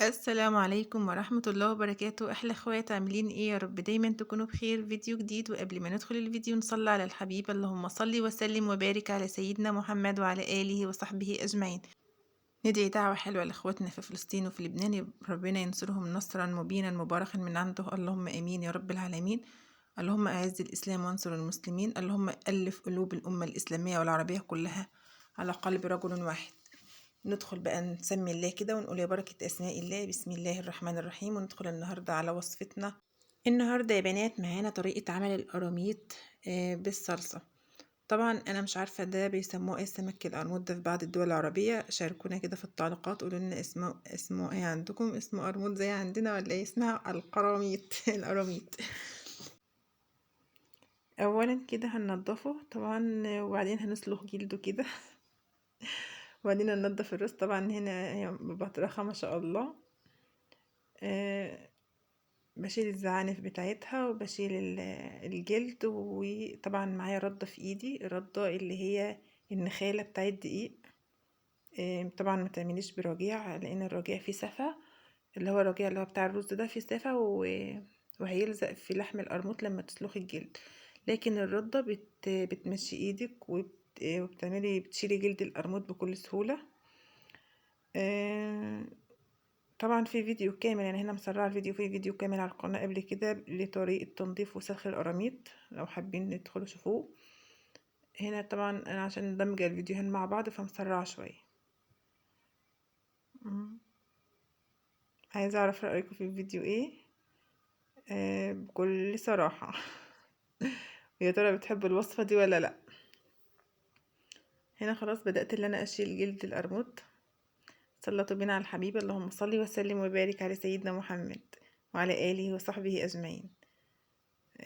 السلام عليكم ورحمة الله وبركاته. أحلى اخوات، عاملين ايه؟ يا رب دايما تكونوا بخير. فيديو جديد، وقبل ما ندخل الفيديو نصلي على الحبيب، اللهم صل وسلم وبارك على سيدنا محمد وعلى آله وصحبه أجمعين. ندعي دعوة حلوة لإخواتنا في فلسطين وفي لبنان، ربنا ينصرهم نصرا مبينا مباركا من عنده، اللهم آمين يا رب العالمين. اللهم أعز الإسلام وانصر المسلمين، اللهم ألف قلوب الأمة الإسلامية والعربية كلها على قلب رجل واحد. ندخل بقى نسمي الله كده ونقول يا بركة أسماء الله، بسم الله الرحمن الرحيم. وندخل النهاردة على وصفتنا النهاردة يا بنات. معانا طريقة عمل القراميط بالصلصة. طبعا انا مش عارفة ده بيسموه ايه السمك القرموط ده في بعض الدول العربية، شاركونا كده في التعليقات، قولوا لنا اسمه ايه عندكم، اسمه قرموط زي عندنا ولا ايه؟ اسمها القراميط. القراميط. اولا كده هننضفه طبعا، وبعدين هنسلخ جلده كده، وبعدين ننضف الراس. طبعا هنا هي بطرخه ما شاء الله. بشيل الزعانف بتاعتها وبشيل الجلد، وطبعا معايا رده في ايدي، الردة اللي هي النخاله بتاعت دقيق. طبعا ما تعمليش برجيع لان الرجيع فيه سفه، اللي هو الرجيع اللي هو بتاع الرز ده فيه سفه وهيلزق في لحم القرموط لما تسلخي الجلد. لكن الردة بتمشي ايدك وبتعملي بتشيلي جلد القرموط بكل سهولة. طبعا في فيديو كامل، انا هنا مسرعة الفيديو، في فيديو كامل على القناة قبل كده لطريقه تنظيف وسلخ القراميط، لو حابين تدخلوا شوفوه. هنا طبعا انا عشان دمج الفيديوهين مع بعض فمسرعه شوية. عايزه اعرف رايكم في الفيديو ايه، بكل صراحة. يا ترى بتحبوا الوصفة دي ولا لا؟ هنا خلاص بدات ان انا اشيل جلد القرموط. صلوا بينا على الحبيب، اللهم صل وسلم وبارك على سيدنا محمد وعلى آله وصحبه أجمعين.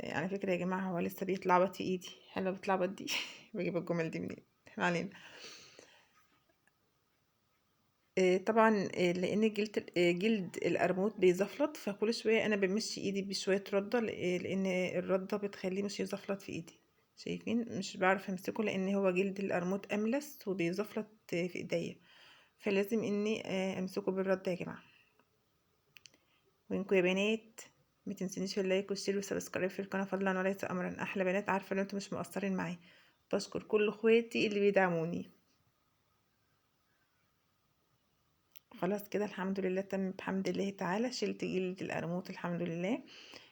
على فكرة يا جماعة هو لسه بيتلعبط في ايدي، حلوة بتلعبط دي. بجيب الجمل دي منين؟ ما علينا. طبعا لأن جلد القرموط بيزفلط، فكل شوية أنا بمشي ايدي بشوية ردة، لأن الردة بتخليه مش يزفلط في ايدي. شايفين؟ مش بعرف امسكه لأن هو جلد القرموط أملس وبيزفلط في ايديا، فلازم اني امسكه بالردة يا جماعة. وينكم يا بنات؟ ما تنسونيش في ال like وال share وال subscribe في القناة فضلا وليس امرا. احلى بنات، عارفه ان انتم مش مقصرين معايا، بشكر كل اخواتي اللي بيدعموني. خلاص كده الحمد لله تم بحمد الله تعالى، شلت جلد القرموط الحمد لله.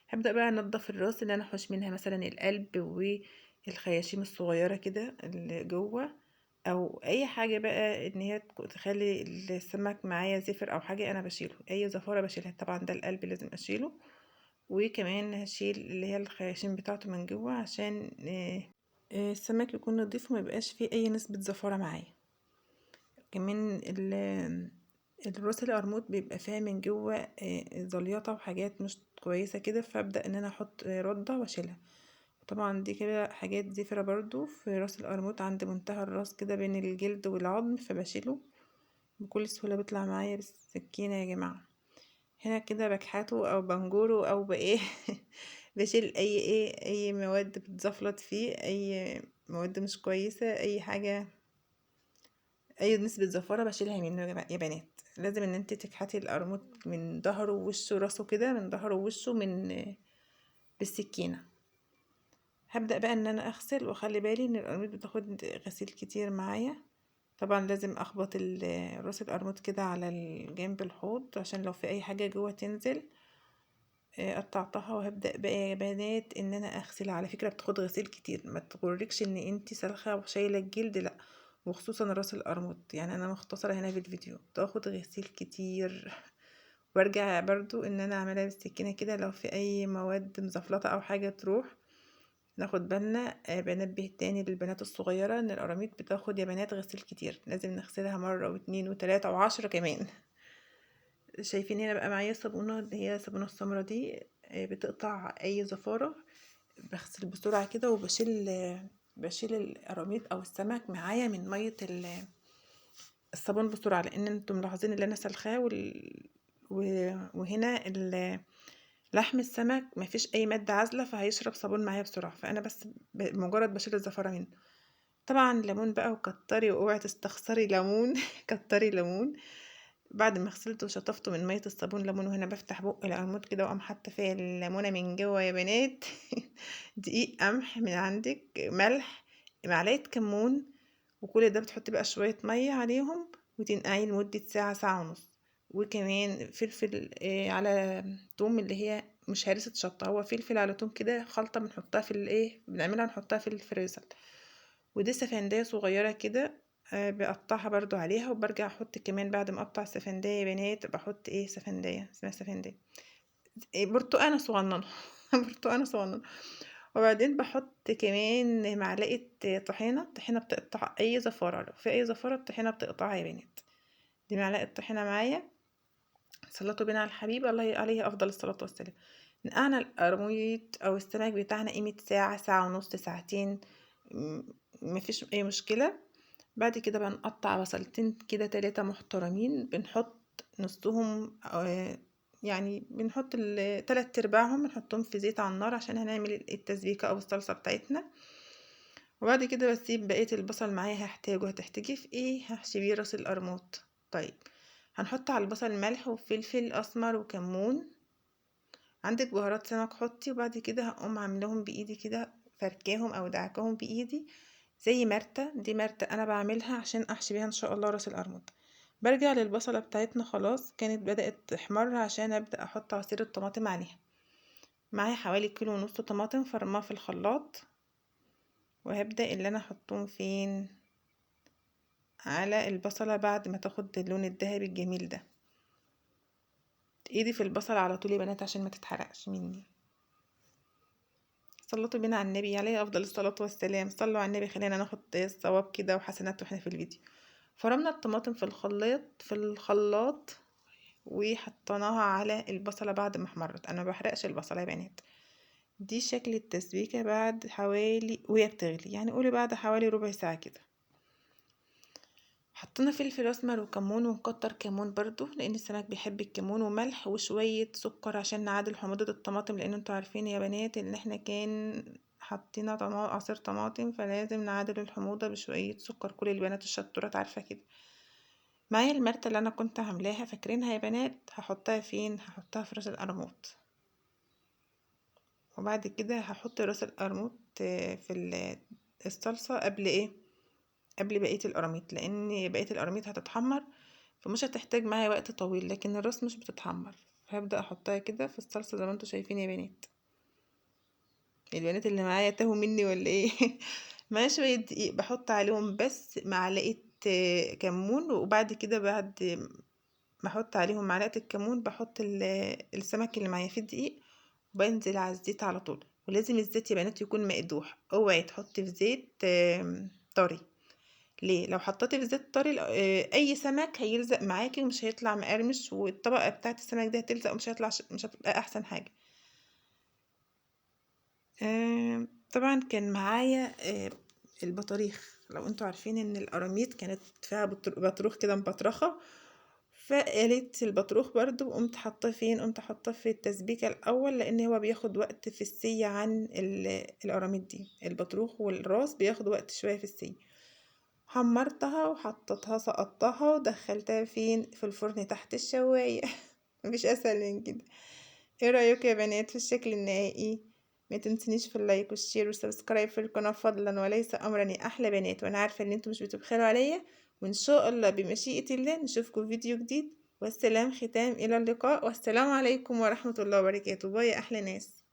هبدا بقى انضف الراس اللي انا احوش منها مثلا القلب والخياشيم الصغيرة كده اللي جوه، او اي حاجة بقى ان هي تخلي السمك معايا زفر او حاجة، انا بشيله اي زفاره بشيلها. طبعا ده القلب لازم اشيله، وكمان هشيل اللي هي الخياشيم بتاعته من جوه عشان السمك يكون نضيف وما يبقاش فيه اي نسبه زفاره معايا. كمان الراس القرموط بيبقى فيها من جوه زليطه وحاجات مش كويسة كده، فابدا ان انا احط رده واشيلها. طبعا دي كده حاجات زفرة برضو في راس القرموط عند منتهى الراس كده بين الجلد والعظم، فبشيله بكل سهولة، بيطلع معايا بالسكينة يا جماعة. هنا كده بكحته او بنجوره او بايه بشيل اي ايه اي مواد بتزفلط فيه، اي مواد مش كويسة، اي حاجة اي نسبة زفارة بشيلها منه يا بنات. لازم ان انت تكحتي القرموط من ظهره ووشه راسه كده، من ظهره ووشه من بالسكينة. هبدأ بقى ان انا اغسل، واخلي بالي ان القرموط بتاخد غسيل كتير معايا. طبعا لازم اخبط راس القرموط كده على الجنب الحوض عشان لو في اي حاجة جوه تنزل. قطعتها. وهبدأ بقى يا بنات ان انا اغسل. على فكرة بتاخد غسيل كتير، ما تغركش ان انتي سالخة وشايلة الجلد، لا، وخصوصا راس القرموط. انا مختصرة هنا في الفيديو، بتاخد غسيل كتير. وارجع برضو ان انا اعملها بالسكينة كده لو في اي مواد مزفلطة او حاجة تروح. ناخد بالنا. بنبه تاني للبنات الصغيرة ان القراميط بتاخد يا بنات غسيل كتير، لازم نغسلها مرة واتنين وتلاتة وعشرة كمان. شايفين هنا بقى معايا صابونة اللي هي صابونة السمرة دي، بتقطع اي زفارة. بغسل بسرعة كده وبشيل، بشيل القراميط او السمك معايا من مية الصابون بسرعة، لان انتم ملاحظين اللي انا سلخاه وهنا لحم السمك مفيش اي مادة عازلة، فهيشرب صابون معايا بسرعة، فانا بس مجرد بشيل الزفارة منه. طبعا ليمون بقى، وكتري واوعي تستخسري ليمون. كتري ليمون. بعد ما غسلته وشطفته من مية الصابون ليمون، وهنا بفتح بق القرموط كده واقوم حاطه فيها الليمونه من جوه يا بنات. دقيق قمح من عندك، ملح، معلقه كمون، وكل ده بتحطي بقى شوية مية عليهم وتنقعيه لمدة ساعة، ساعة ونص. وكمان فلفل على توم، اللي هي مش هرسه شطه، هو فلفل على توم كده، خلطه بنحطها في الايه، بنعملها نحطها في الفريزر. ودي سفنديه صغيرة كده، بقطعها برضو عليها. وبرجع احط كمان بعد ما اقطع السفنديه يا بنات، بحط ايه، سفنديه اسمها سفنديه، إيه، برتقانه صغننه. برتقانه صغننه. وبعدين بحط كمان معلقه طحينه، طحينه بتقطع اي زفاره، لو في اي زفاره الطحينه بتقطعها يا بنات. دي معلقه طحينه معايا. صلاتوا بينا على الحبيب الله عليه افضل الصلاة والسلام. نقعنا القرميط او السمك بتاعنا قيمة ساعة، ساعة ونص، ساعتين، مفيش اي مشكلة. بعد كده بنقطع بصلتين كده 3 محترمين، بنحط نصهم، يعني بنحط تلات ارباعهم، بنحطهم في زيت على النار عشان هنعمل التسبيكه او الصلصه بتاعتنا. وبعد كده بسيب بقية البصل معايا، هحتاجه. هتحتاجيه في ايه؟ هحشي بيه راس القرموط. طيب هنحط على البصل ملح وفلفل اسمر وكمون، عندك بهارات سمك حطي. وبعد كده هقوم عاملاهم بايدي كده، فركاهم او دعكاهم بايدي زي مرتة. دي مرتة انا بعملها عشان احشي بيها ان شاء الله راس القرموط. برجع للبصلة بتاعتنا، خلاص كانت بدأت تحمر، عشان ابدأ احط عصير الطماطم عليها. معايا حوالي كيلو ونص طماطم فرماه في الخلاط، وهبدأ اللي انا احطهم فين؟ على البصلة بعد ما تاخد اللون الذهبي الجميل ده. ايدي في البصلة على طول يا بنات عشان ما تتحرقش مني. صلوا بينا على النبي عليه افضل الصلاة والسلام. صلوا على النبي، خلينا ناخد الثواب كده وحسنات واحنا في الفيديو. فرمنا الطماطم في الخلاط وحطيناها على البصلة بعد ما احمرت. انا ما بحرقش البصلة يا بنات. دي شكل التسبيكة بعد حوالي وهي بتغلي، يعني قولي بعد حوالي ربع ساعة كده. حطينا فلفل اسمر وكمون، ونكتر كمون برضو لان السمك بيحب الكمون، وملح وشوية سكر عشان نعادل حموضة الطماطم، لان انتوا عارفين يا بنات ان احنا كان حطينا عصير طماطم، فلازم نعادل الحموضة بشوية سكر. كل البنات الشطورات عارفة كده. معايا المرتة اللي انا كنت عاملاها، فاكرينها يا بنات؟ هحطها فين؟ هحطها في راس القرموط. وبعد كده هحط راس القرموط في الصلصة قبل ايه؟ قبل بقية القراميط، لان بقية القراميط هتتحمر فمش هتحتاج معايا وقت طويل، لكن الراس مش بتتحمر. فهبدأ احطها كده في الصلصة زي ما انتوا شايفين يا بنات. البنات اللي معايا تاهوا مني ولا ايه؟ معايا شوية دقيق بحط عليهم بس معلقة كمون، وبعد كده بعد ما احط عليهم معلقة الكمون بحط السمك اللي معايا في الدقيق، وبنزل على الزيت على طول. ولازم الزيت يا بنات يكون مقدوح، اوعي تحطي في زيت طري. ليه؟ لو حطيتي في زيت طري اي سمك هيلزق معاكي ومش هيطلع مقرمش، والطبقة بتاعت السمك دي هتلزق ومش هيطلع مش هتبقى احسن حاجة. طبعا كان معايا البطاريخ. لو انتوا عارفين ان القراميط كانت فيها بطروخ كده مبطرخه، فقلت البطروخ برضو وقمت حاطاه فين؟ قمت حاطاه في التسبيكه الاول، لان هو بياخد وقت في السي عن القراميط دي. البطروخ والراس بياخد وقت شوية في السي. حمرتها وحطيتها، سقطتها ودخلتها فين؟ في الفرن تحت الشوايه. مفيش اسهل من كده. ايه رايكم يا بنات في الشكل النهائي؟ ما تنسونيش في ال like وال share وال subscribe في القناة فضلا وليس امرا يا احلى بنات، وانا عارفه ان انتم مش بتبخلوا عليا. وان شاء الله بمشيئة الله نشوفكم في فيديو جديد. والسلام ختام، الى اللقاء، والسلام عليكم ورحمة الله وبركاته. bye يا احلى ناس.